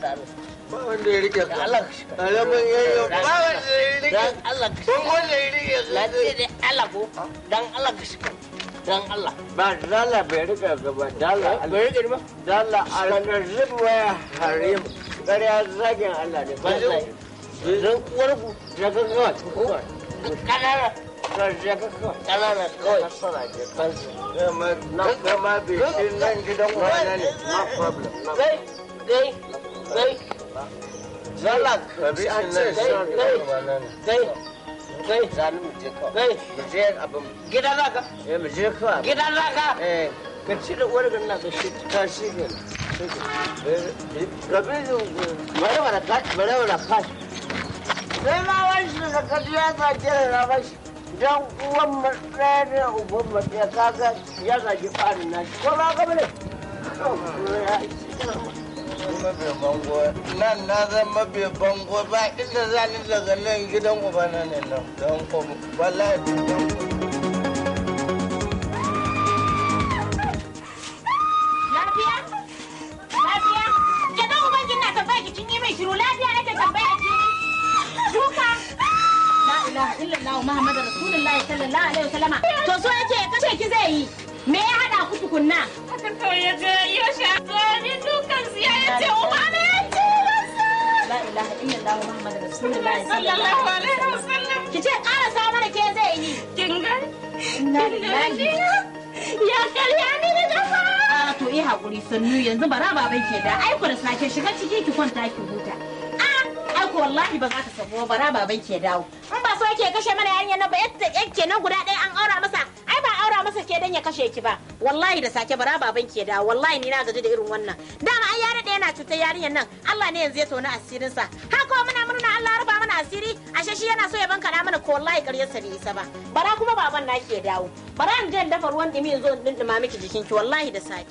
da Allah. Ba wanda ya rike ka. Allah ka shiga. Alamun yayyo ba wanda ya rike. Dan Allah ka shiga. Wanda ya rike ka. Lafiya dai Allah ko. Dan Allah ka shiga. Dan Allah. Ba dala bai rike ka ba dala. Bai rike ba? Dala alƙarzib waya harim. Ƙarya zagin Allah ne. Ba zai. Zan uwar ku. Daga kawai. Kanana. Daga kawai. Kanana kawai. Na ma bai shi nan gidan uwana ne. No problem. Kai kai kai. Zalak. Rabi an ce kai kai kai. Zani mu je kawai. Kai. Mu je abin. Gida zaka. Eh mu je kawai. Gida zaka. Eh. Ka ci da uwar garin ka shi. Ta shi ke. Rabi bare bare ka bare bare ka. Sai ma wani shi da ka ji ya zage da na bashi. Dan uwan mu ɗaya da uban mu ɗaya kaga ya zagi ɓarin nashi. Ko ba ka bane? Nan na zama bai bango ba inda za ni daga nan gidan ubana ne nan don kuma wallahi don Lafiya? Lafiya? Ke dan ubangin na tambaya ki kin yi mai shiru lafiya nake tambaya ki. Duka. La ilaha illallah Muhammadur Rasulullahi sallallahu alaihi wasallama. To so yake ya kashe ki zai yi. Me ya hada ku tukunna? Haka kawai ya je ya sha ni dukan siya ya ce ubana ya ce masa. La ilaha illallah Muhammadur Rasulullahi sallallahu alaihi wasallam. Ki ce karasa mana ke zai yi. Kin ga? Inna lillahi. Ya karya ni da kafa. A to yi hakuri sannu yanzu bara baban ke da aiko da sake shiga ciki ki kwanta ki huta. A aiko wallahi ba za ta sabo bara baban ke dawo. In ba so yake kashe mana yarinya nan ba yadda yake nan guda ɗaya an aura masa ai ba aura masa ke dan ya kashe ki ba. Wallahi da sake bara baban ke dawo wallahi ni na gaji da irin wannan. Dama ai ya daɗe yana cutar yarinyar nan Allah ne yanzu ya tona asirin sa. Haka muna murna Allah ya rufa mana asiri ashe shi yana so ya banka mana ko wallahi ƙaryarsa bai isa ba. Bara kuma baban naki ya dawo. Bara in je in dafa ruwan dumi in zo in dindima miki jikinki wallahi da sake.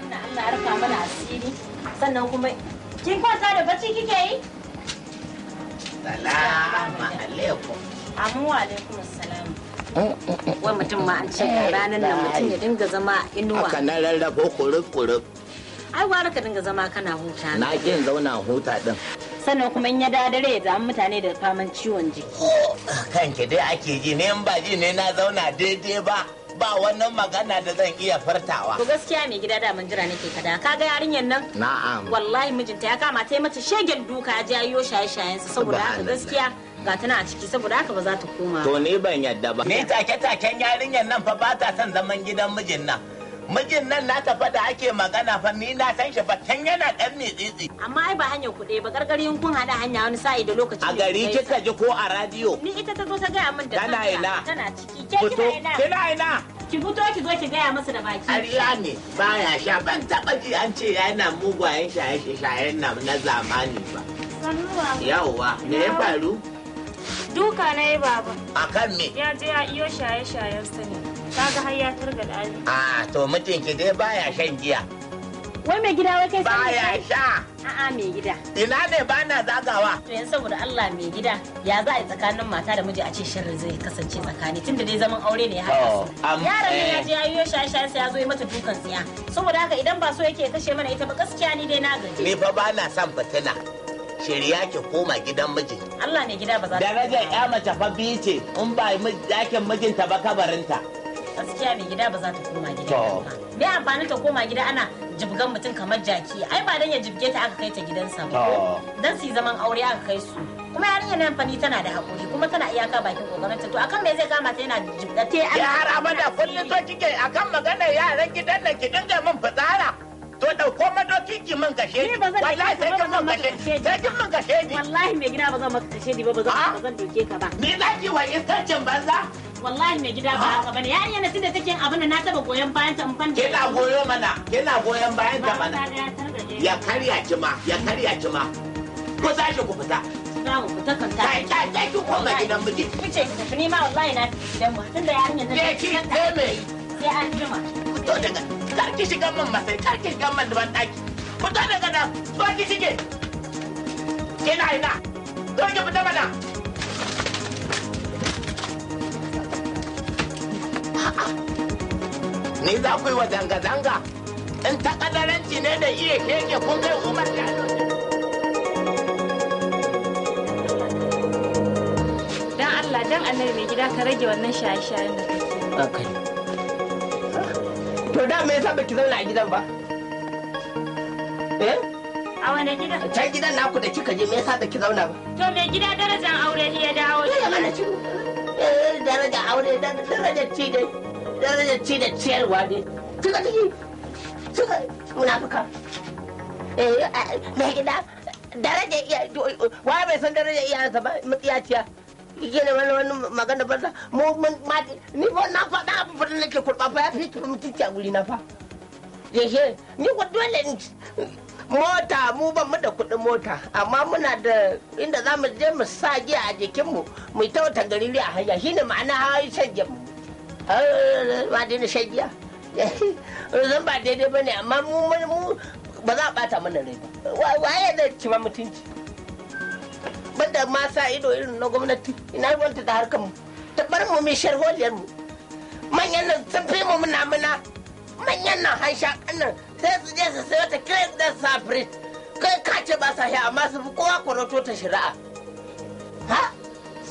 Allah ya rufa mana asiri sannan kuma kin kwanta da bacci kike yi? Salamu alaikum. Amu wa alaikum assalam. Wai mutum ma an ce ranar nan mutum ya dinga zama inuwa. Haka na rarrafo kurub kurub. Ai gwara ka dinga zama kana huta. Na ƙin zauna huta din. Sannan kuma in ya da dare ya damu mutane da faman ciwon jiki. Kanki dai ake ji ne in ba ji ne na zauna daidai ba. Ba wannan magana da zan iya fartawa. To gaskiya mai gida da jira nake kada. Kaga yarinyar nan? Na'am. Wallahi mijinta ya kama ta yi mata shegen duka ya jayo shaye-shayen sa saboda haka gaskiya ga tana a ciki saboda haka ba za ta koma. To ni ban yadda ba. Ni take-taken yarinyar nan fa ba ta son zaman gidan mijin nan. Mijin nan na tafa da ake magana fa ni na san shi fa tun yana dan mitsitsi. Amma ai ba hanyar kuɗe ba gargarin kun haɗa hanya wani sa'i da lokaci. A gari kika ji ko a radiyo? Ni ita ta zo ta gaya min da Tana ina? Tana ciki. Ke kina ina? Kina ina? Ki fito ki zo ki gaya masa da baki. Ƙarya ne baya sha ban taɓa ji an ce yana mugayen shaye-shayen nan na zamani ba. Yawwa me ya faru? Duka na yi baba. A kan me? Ya je ya iyo shaye-shayensa ne. Kaga har ya targaɗa ni. A to mijinki dai baya shan giya. Wai mai gida wai kai sani Baya sha. A'a mai gida. Ina ne ba na zagawa. To yanzu saboda Allah mai gida ya za a yi tsakanin mata da miji a ce sharri zai kasance tsakani tunda dai zaman aure ne ya haɗa su. Yaron nan ya je ya yiwo shaye-shaye sai ya zo yi mata dukan tsiya. Saboda haka idan ba so yake kashe mana ita ba gaskiya ni dai na gaji. Ni fa ba na son fitina. Shirya ki koma gidan miji. Allah mai gida ba za ta. Darajar ya mace fa biyu ce in ba dakin mijinta ba kabarinta. Gaskiya mai gida ba za ta koma gida ba. Me amfanin ta koma gida ana jibgan mutum kamar jaki ai ba dan ya jibge ta aka kai ta gidansa ba. Dan su yi zaman aure aka kai su. Kuma yarinya nan fani tana da hakuri kuma tana iyaka bakin kokarinta to akan me zai kama ta yana jibga ta Ya har abada kullum so kike akan maganar yaran gidan nan ki dinga min fitsara. To dauko madoki ki min kashe Ni ba zan Wallahi sai kin min kashe. Sai kin min kashe ni. Wallahi mai gida ba zan maka kashe ni ba ba zan doke ka ba. Ni za ki wa iskancin banza? Wallahi mai gida ba haka bane yarinya na tunda take abin da na taba goyon bayan ta in fan Kina goyo mana, kina goyon bayan ta mana. Ya karya ki ma, ya karya ki ma. Ku tashi ku fita. Za mu fita kan ta. Kai kai kai ki koma gidan miji. Fice ki tafi ni ma wallahi na gidan mu tunda yarinya nan. Ke ki ke me? Sai an jima. Fito daga kar ki shiga min masai, kar ki shiga min ban daki. Fito daga nan, zo ki shige. Kina ina? Zo ki fita mana. Ni za ku yi wa zanga-zanga. In ta kadaranci ne da iya keke kun kai Umar Jalo. Annabi mai gida ka rage wannan shaye-shayen da kake. Okay. To da me yasa baki zauna a gidan ba? Eh? A wane gidan? Can gidan naku da kika je me yasa baki zauna ba? To mai gida darajar aure ne ya dawo. Ya mana ci. Darajar aure darajar ci dai. Darajar ci da ciyarwa dai. Cika ciki. Cika munafuka. Eh mai gida darajar iya wa bai san darajar iyayensa ba mutsiyaciya. Yake wani wani magana banza mu mun ma ni fa na faɗa abu fa nake kurɓa fa ya fi mutunci a guri na fa. Yashe ni ko dole in mota mu ban mu da kuɗin mota amma muna da inda za mu je mu sa giya a jikinmu mu ta wata gariri a hanya shine ma'ana hawa shan giya ba daina shan giya zan ba daidai ba ne amma mu ba za a bata mana rai ba waye zai ci ma mutunci banda ma sa ido irin na gwamnati ina ruwanta da harkar mu ta bar mu mai sharholiyar mu manyan nan sun fi mu muna muna manyan nan hanshakan nan sai su je su sayo ta kiran da safirit kai ka ce ba sa sha amma su fi kowa kwaroto ta shari'a ha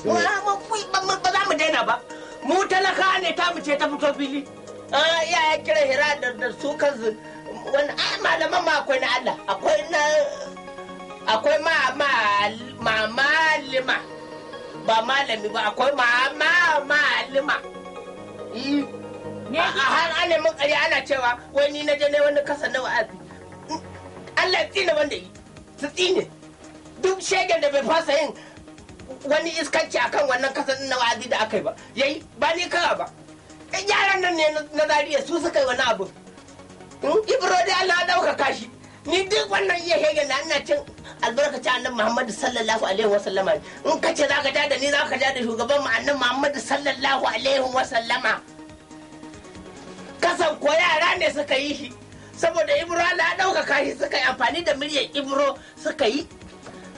ba za mu daina ba mu talaka ne ta mu ce ta fito fili iyaye kira hira da su kansu wani ai malaman ma akwai na Allah akwai na akwai ma ma ma malima ba malami ba akwai ma ma malima a har ana mun ƙarya ana cewa wai ni na je ne wani kasa na wa'azi Allah ya tsine wanda yi su tsine duk shegen da bai fasa yin wani iskanci akan wannan kasa na wa'azi da aka yi ba yayi ba ni kawa ba yaran nan ne na Zariya su suka yi wani abu Ibro dai Allah ya ɗaukaka shi ni duk wannan iya shegen da ina cin albarkacin annabi Muhammadu sallallahu alaihi wa sallama in ka ce zaka ja da ni zaka ja da shugaban mu annabi Muhammadu sallallahu alaihi wa sallama kasan ko yara ne suka yi shi saboda Ibro Allah ya ɗaukaka shi suka yi amfani da muryar Ibro suka yi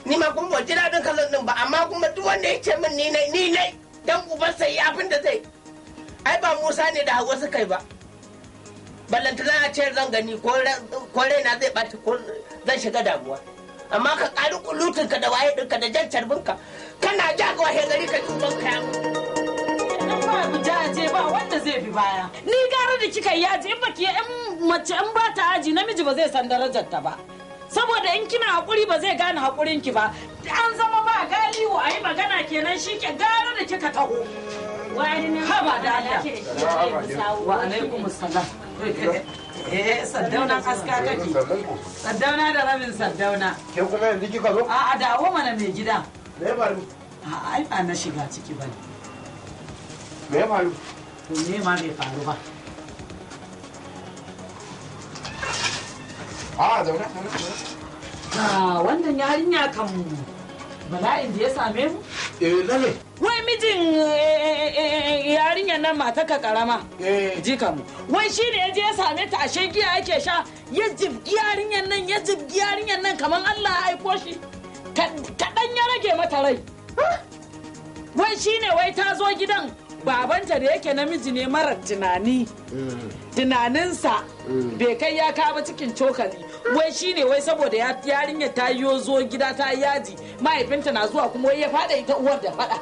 ni ma kuma ban ji daɗin kasan ɗin ba amma kuma duk wanda ya ce min ni ne ni ne dan ubansa yi abin da zai ai ba Musa ne da Hauwa suka yi ba ballantana a ce zan gani ko raina zai ɓata ko zan shiga damuwa amma ka ƙari kulutunka da waye ɗinka da jan carbinka kana ja ga wahe gari ka ji ubanka ya mutu. In ba ku jaje ba wanda zai bi baya. Ni gara da kika yi yaji in baki in mace in ba ta aji namiji ba zai san darajar ta ba. Saboda in kina hakuri ba zai gane hakurin ki ba. An zama ba galiwo a yi magana kenan shi ke gara da kika taho. Haba da Allah. Wa alaikum salam. Eh saddaunan aska kake. Saddauna da rabin saddauna. Ke kuma yanzu kika zo? A'a dawo mana mai gida. Me ya faru? A'a ai ba na shiga ciki bane. Me ya faru? To me ma bai faru ba. A'a zauna zauna. Ah wannan yarinya kan bala'in da ya same mu? Eh lalle. Wai mijin yarinyar nan mata ka karama. Jika mu. Wai shi ne ya je ya same ta ashe giya ake sha ya jibgi yarinyar nan ya jibgi yarinyar nan kamar Allah ya aiko shi. Kaɗan ya rage mata rai. Wai shi ne wai ta zo gidan babanta da yake namiji ne mara tunani. Tunaninsa bai kai ya kawo cikin cokali. Wai shi ne wai saboda yarinyar ta yiwo zo gida ta yaji mahaifinta na zuwa kuma wai ya fada ita uwar da fada.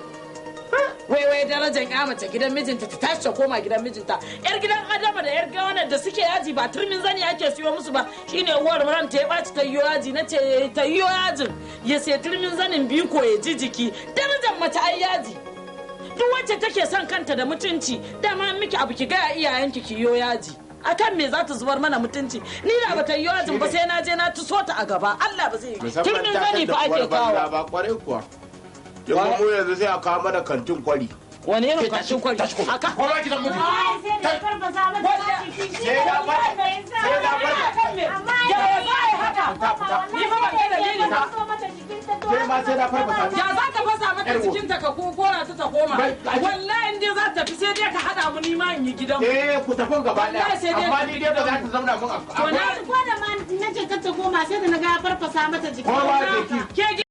Wai wai darajar ya mace gidan mijinta ta tashi ta koma gidan mijinta. Yar gidan Adama da yar gawanar da suke yaji ba turmin zani ake siyo musu ba shine uwar ran ta ya ɓaci ta yiwo yaji na ce ta yiwo yajin ya sai turmin zanin biyu ko ya ji jiki darajar mace ai yaji. Duk wacce take son kanta da mutunci dama miki abu ki gaya iyayenki ki yo yaji. Akan me za ta zubar mana mutunci ni da bata yi yajin ba sai na je na tuso ta a gaba Allah ba zai yi turmin zani fa ake kawo ba kwarai kuwa yau mu yanzu sai a kawo mana kantin kwari wani irin kantin kwari aka koma gidan miji Ai sai da farfasa mata ciki. Sai na bar sai na bar Amma ya za a yi haka ni fa ban ga dalili ba Sai ma sai na farfasa ya za ka fasa mata jikinta ka kora ta ta koma wallahi in dai za ta fi sai dai ka hada mu ni ma in yi gidan mu eh ku tafi gaba daya Wallahi sai dai amma ni dai ba za ta zauna mun a To na Ko da ma na ce ta koma sai da na ga farfasa mata jiki. Kowa da ki ke